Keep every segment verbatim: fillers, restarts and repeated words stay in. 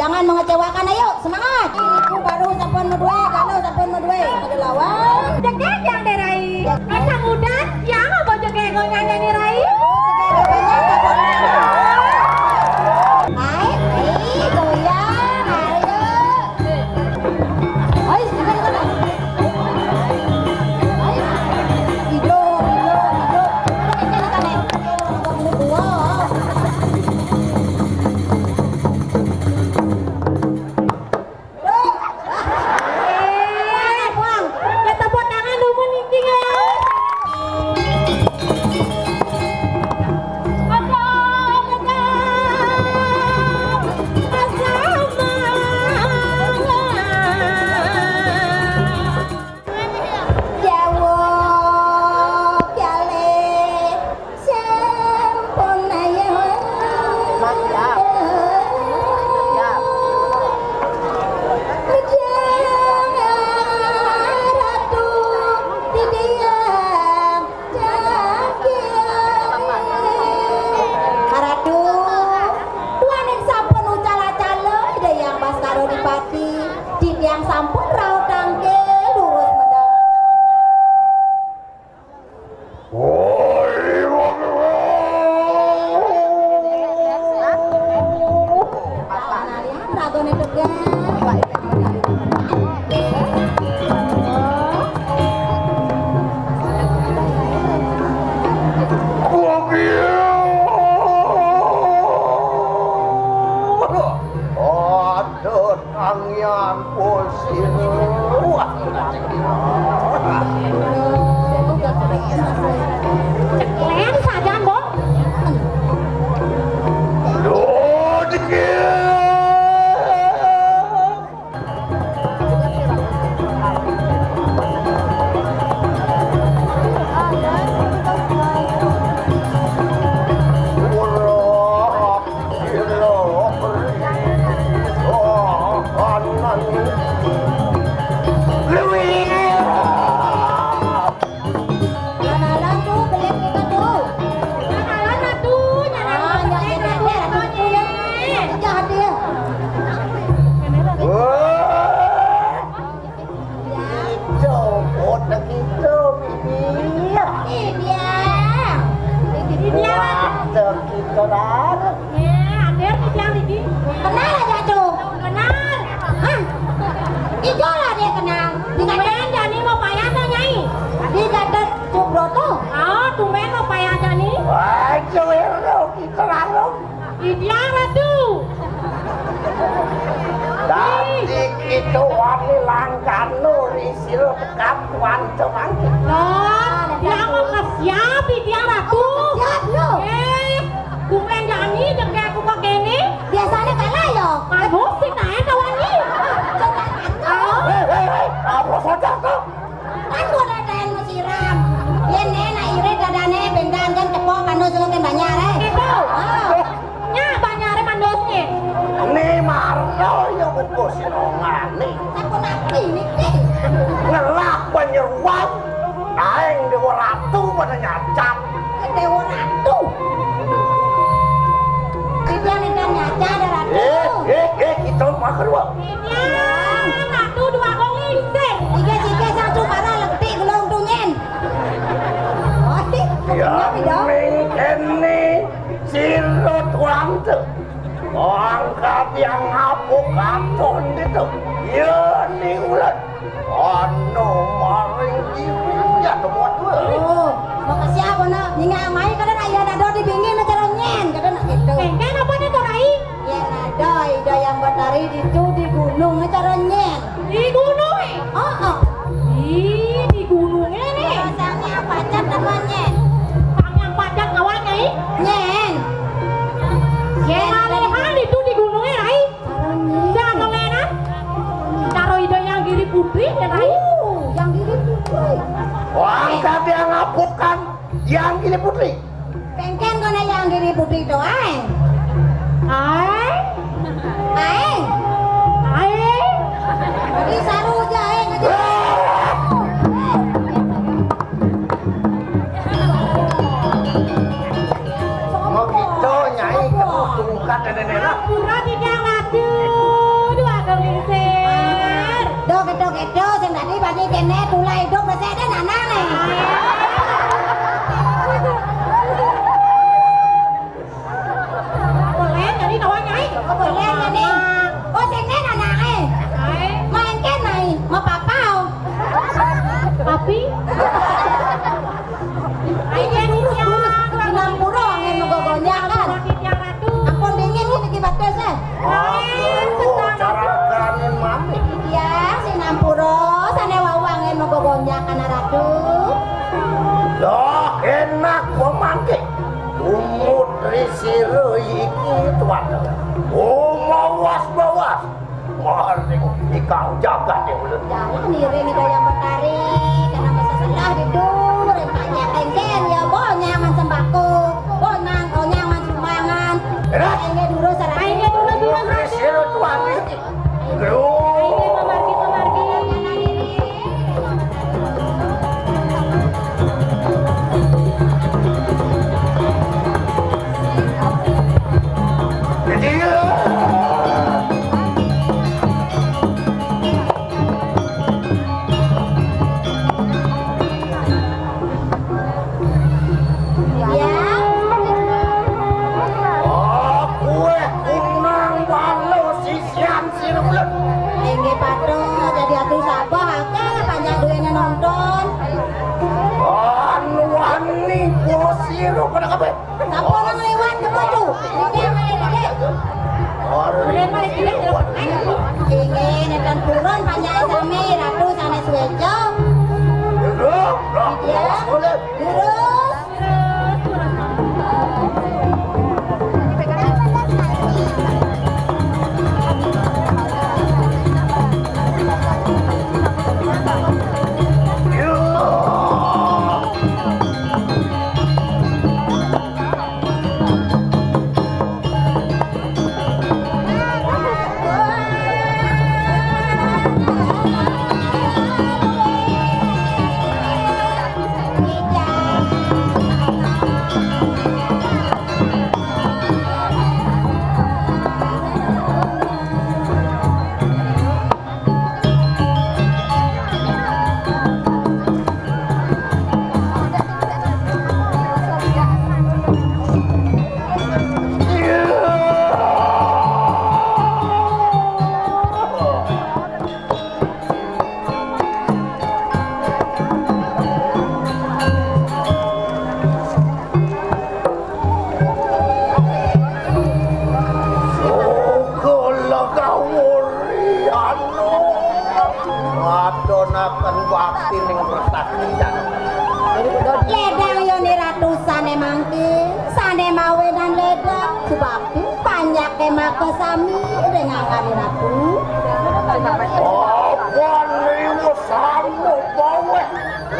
Jangan mengecewakan, ayo, semangat. Niku baru sampun madué, kanu sampun madué. Ada lawan. Jegég yang derai. Anak muda, yang apa jegég kok nyanyi rai? Hai, hai, goyang, ayo. Hai, silakan. Hai. Ijo, ijo, ijo. Eh, Bang, ya tepuk tangan dulu nih, Cing, ya. Ada, ada, ada. Jawab, jale. Sampun ayo. Mas, siap. Siap. Ratu, didiang, cakil. Ratu, tuaning sampun ucal-acala, Ida Hyang Baskara Dipati, didiang sampun rauh tangkil, lurus medal. Aduh, Sang Hyang Kusir. Wah, ceklen saja, Mbok. Duh, dikit. Nyanalan tuh, belit kita tuh. Nyanalan atuh, nyanalan. Ah, nyanalan tuh, ya. Jahat dia. Wah. Itu, udah gitu, Bibi. Iya. Iya. Wah, udah gitu, dah. Ya, hadir nih, Jang, Didi. Kenal aja tuh. Kenal. Hah? Ijo lah dia kenal. Tumben jani mau payah tuh, Nyai. Tadi kata Cuk Broto. Oh, tumben mau payah jani. Wah, itu ya, lo, kita lalu. Idiang Ratu. Tadi kita wani langkano risiro tekap wanto mangke. Loh, yang mau ke siap, Idiang Ratu? Siap, lo. Eh, Tumben jani jegég aku kok kéné. Biasané kalah ya. Mabuk sing naé kawan iki. Oh. Hei, hei, hei, apa saja kok? Kan gua dadain mau siram. Yén né nak irit dadané bendan kan cepok kandus lu kan banyak, eh. Itu. Oh. Nya banyaré mandosné. Né marno ya buku sinongané. Aku nak ini, eh. Ngelak penyeruan. Aing Déwa Ratu pada nyacat. Déwa Ratu. Kita nih kan nyacat ada Ratu. Eh, eh, eh, kita mah kedua. Iya, Ratu dua kali sih. Tiga, tiga, satu, marah, lebih, gulung, tungin. Oh, iya, iya. Ming ini sirut wante. Angkat yang ngapuk katon gitu. Iya, nih ulat. Anu maring dirinya temuat we. Oh, makasih apa nak? Nyinga mai kada nak iya nado di pinggir nak cara nyén, kada nak gitu. Engke apa nih tuh, Rai? Iya nado, ida yang batari itu di gunung nak cara nyén. Di gunung, eh? Oh, oh. Ih, di gunungnya nih. Sang yang pacat apa nyén? Sang yang pacat kawannya, ih? Nyén. Nyén alehan itu di gunungnya, Rai. Cara nyén. Cara Ida yang Giri Putri, ya, Rai? Uh, yang Giri Putri. Wah, angkat yang ngapukan, yang Giri Putri. Pengkén kono yang Giri Putri to, ae. Ae. Ae. Ae. Iki saru aja, ae, aja. Mau gitu, Nyai, kamu tungkat nenek-nenek. Pura tidak mati. Ayo, durus, durus. Sinampura angin mega gonjakan. Ampun dingin ngene iki batis, eh. Aduh, cara ganin mami. Iya, sinampura sane wau angin mega gonjakan, Ratu. Lah, enak kok mangke. Umut ri sira iki tuan. Oh, mawas, mawas. Maring ikang jagat ing ulun. Jangan ngiring Ida Yang Betari, karena bisa selah gitu. Rempaknya kengken, ya, bonyang man sembako. Bonang, bonyang man sumbangan. Enak. Kengken dulu, sarang. Kengken dulu, dulu, Ratu. Sira tuan iki. Ayo, pamargi, pamargi. Ya. Oh, kowe kunang balo sisian sira ulun. Inggih patut, dadi ati sabah akeh panjang duwene nonton. Anu wani bos sira pada kabeh. Sampun liwat ke bojo. Niki mari niki. Ora. Inggih, nenten purun panjake sami Ratu sanes Wejo. Lurus. Lurus. Sugala kawuri anu ngadonaken bakti ning pertakian. Ledang yoni ratu sane mangke, sane mawenan ledang, sebab panjake maka sami ring angkane ratu. Apa niku sanu bawe?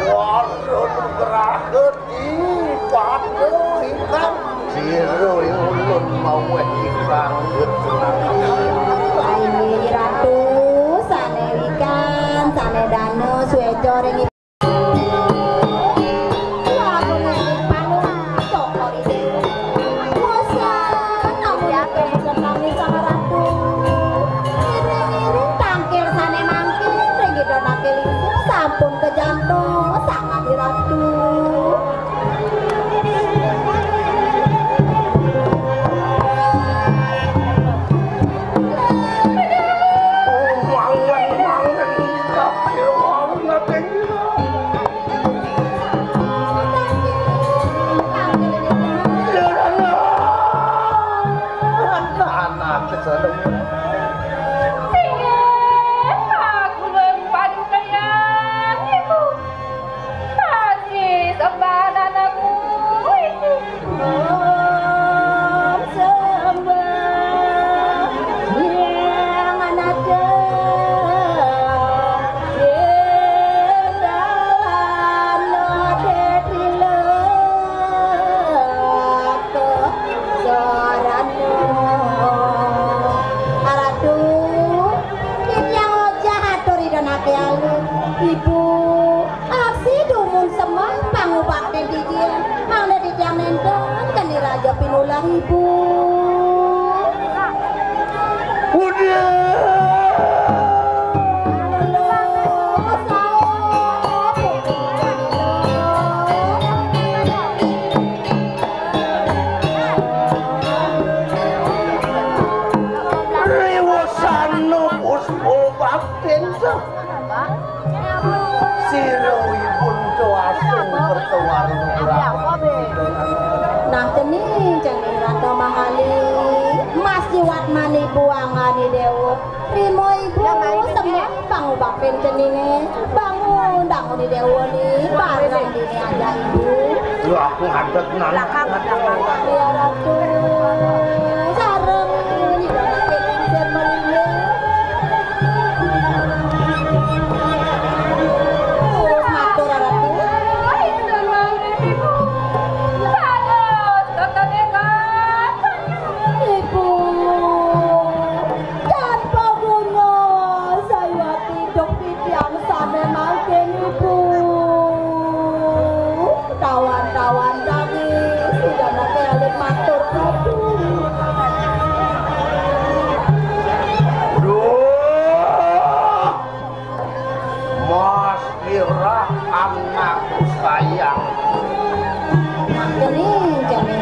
Warun grahet. Ih, padha ingkang jero ulun maweh ingkang getuna. Ayo, Ratu, sane wikan, sane dana, sweca ring Bosan, namun ipun bosan nangis sama Ratu. Iring-iring tangkil sane mangkin, ring ida nangkil ingsun sampun kejantung, sangat Ratu. Oh, mangan, mangan, tapi orang nanti Anak kesalem. Singgih, aku lun paduka yang ibu. Haji sembah anakku iki. Om sembah yang anakku. Sarana. Aratu, titiang ojah atur ida nake alun. Ibu, aksi dumun semah pangubakten titiang. Mangda titiang nenten keni raja pinulah, Ibu. Riwasana puspa baktin sah. Sira ipun Rimo ibu, semeh bangun bapin cenine. Bangun, bangun di dewa ni, bangun dini aja ibu. Wah, ngadeg nang. Ya Ratu, sareng nyidang sing melingin. Terus matur Ratu. Ibu, tanpa guna sayuwati duk titiang sane mangkin ibu. Tawan-tawan tangi, sida nate alit matur Ratu. Duh! Mas Ira anakku sayang. Geni, geni.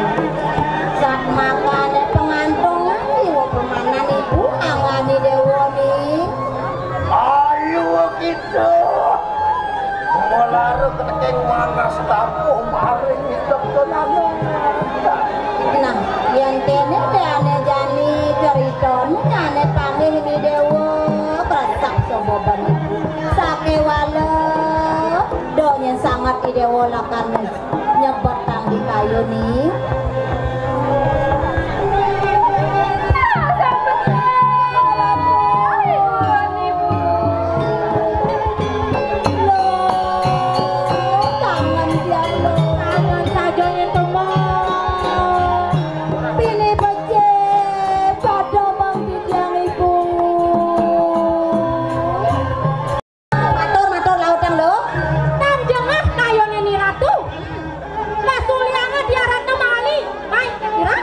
Sat mangkane pengantongan iwa pemanan ibu angani dewa ni. Ayo kita. Melara keteking manas tapuh maring hidup tenanan. Nah, yen kene dane jani ceritane nyane panggih ni dewa, kresek soboban ibu. Sakewala donya sanget i dewa lakane nyebet tanggi kayu ni. Lo, kangen tiang lo. Kangen saja yen temah. Pini becik, pada mang titiang ibu. Matur, matur, lautang lho. Tan jengah kayone ni Ratu. Kasuliange diaratna mali. Mai, kira.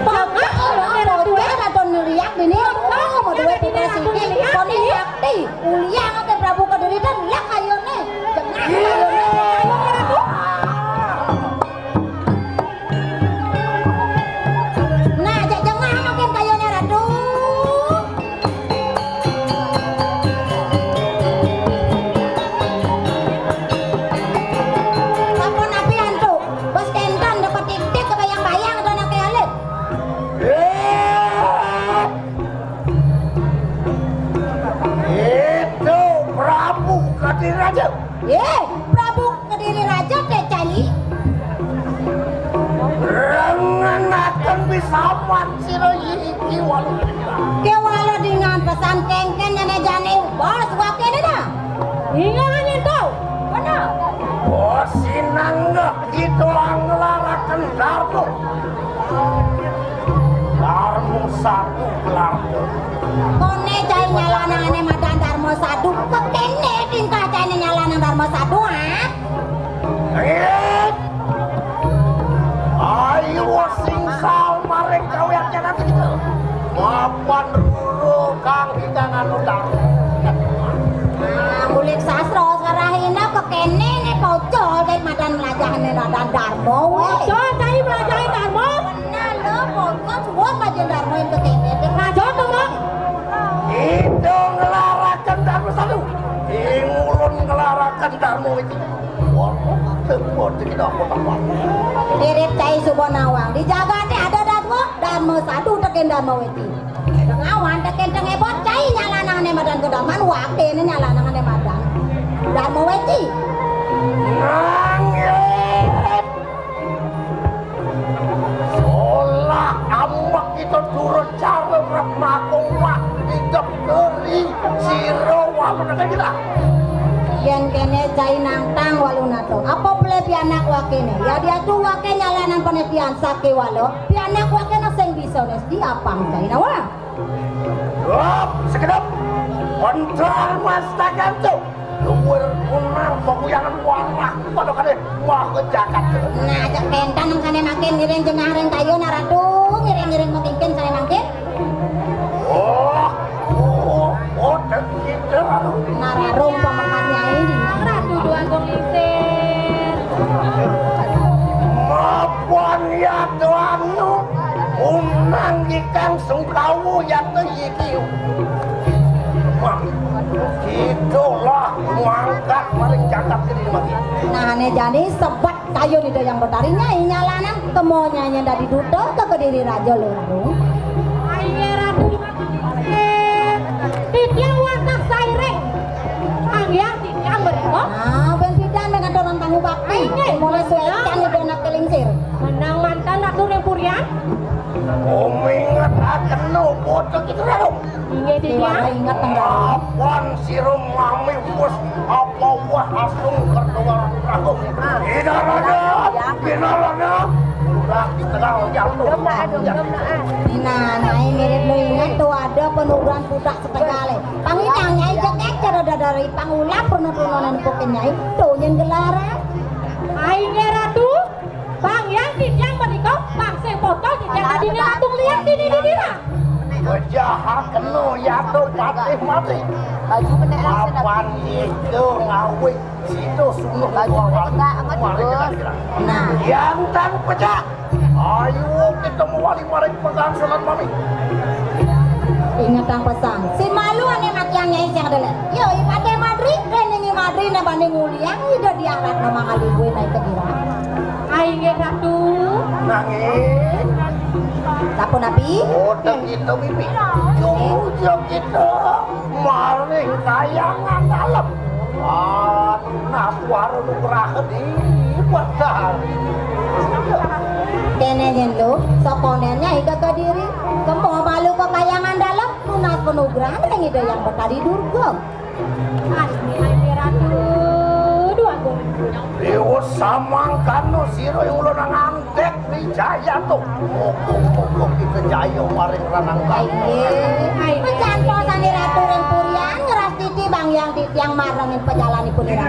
Bangga kayone Ratu, eh. Matur nuliak dini. Oh, mau duwe putra siki. Kone sakti. Uliang ake Prabu Kediri dan lak kayone. Jengah kayone. Kayone Ratu. Nah, jak jengah makin kayunya, Ratu. Sampun api antuk? Bos kentan dapat titik kebayang-bayang dan ape alit. Eh, itu Prabu Kadiraja. Eh, Prabu Kediri Raja te cai. Rengenaken bisaman sira iki walu. Kewala dengan pesan kengken nene jane bos wakene dah. Ingat nyentuh. Mana? Bos sinanggah kita ngelaraken darmo. Darmo satu kelarga. Kone cai nyalanangane madan darmo sadu. Kekene tingkah caine nyalanang darmo sadu, ah? Eh, ayo sing sal maring kawiatnya nanti kita. Mapan ruru kang kita nganu darmo. Nah, mulik sastra sarahina kekene ne pocol dek madan melajahne madan darmo, weh. Pocol cai melajahi darmo. Nah, lo pocol suwun majen darmo yang kekene. Raja to, Mak. Kita ngelaraken darmo satu. Ing ulun ngelaraken darmo iki. Wah, tempo iki apa tambah? Irit cai suba nawang. Di jagate ada darmo, darmo satu tekin darmo weti. Ngawan tekin teng ebot cai nyalanangane madan kedaman, wakene nyalanangane madan darmo weti. Nanging Olah amek kita durut cara rep makung wah idep geri sira walu nang kita. Yen kene cai nangtang walu nato. Apa pele pianak wakene? Ya diatu wake nyalanan penepian sake walu. Pianak wakene sing bisa nes diapang cai nawa. Hop, sekedap. Kontrol mastakan tu. Luwir kunang pakuyangan warah pada kade wah kejagat. Nah, cek pentan nang sane makin ngiring jengah ring kayu naratu, ngiring-ngiring pemimpin sane makin. Oh, oh, oh, dan kita lalu. Nararum pamekasnya ini. Ratu Dua Agung Lingsir. Mapan ya tuanu, unang ikang sungkawu ya tu iki. Wah, itulah mangkat paling cakap ke diri mati. Nah, ne jani sebet kayu di Dayang Betari nyai nyalanan kemonya nya dadi duta ke Kediri Raja Lurung. Aye Ratu Inggih, mulai suecan ibu anak kelingsir. Menang mantan Ratu ring Purian. Uminget akan nu bodoh gitu lalu. Inggih, Titiang. Ingat enggak? Apan sira mami wis apa wah asung kertawar aku. Inarana, inarana. Udah di tengah jatuh. Nah, nah, mirip lu ingat tuh ada penuduhan budak setegale. Pangidang Nyai jekek cara dadari pangulap pernah-pernah nempukin Nyai. Tuh, nyen gelar. Ai, Nyai Ratu, Bang Yang Titiang menika, Bang sing foto Titiang tadi Ratu lihat sini di dira. Wajah kena ya tuh patih mati. Baju bener. Apan itu ngawi situ sungguh baju bener. Mari kita kira. Nah, yang tang pecah. Ayo kita mawali mari pegang salat mami. Ingat ang pesan. Si malu ane makian Nyai sing dele. Yo, ipate madri, rene ni madri na bani nguliang, ida diarat nama ngaliwe naik ke dira. Ai, inggih Ratu. Nanging. Sapunapi? Boten kita, Bibi. Jujur kita. Maring kayangan dalem. Anak waro nugraha di Batari. Kene nyen lu, sokonennya ika ke diri. Kemo malu ke kayangan dalem, nunas penugrahan ring Ida Yang Betari Durga. Ani, ani Ratu, duan. Dewa samangkana sira ing ulun ngantek. Wijaya to. Muga-muga kita jaya maring ranang. Aye. Aye. Pecanto sane ratu ring purian ngeras titi bang yang titiang marang ing pejalanipun ira.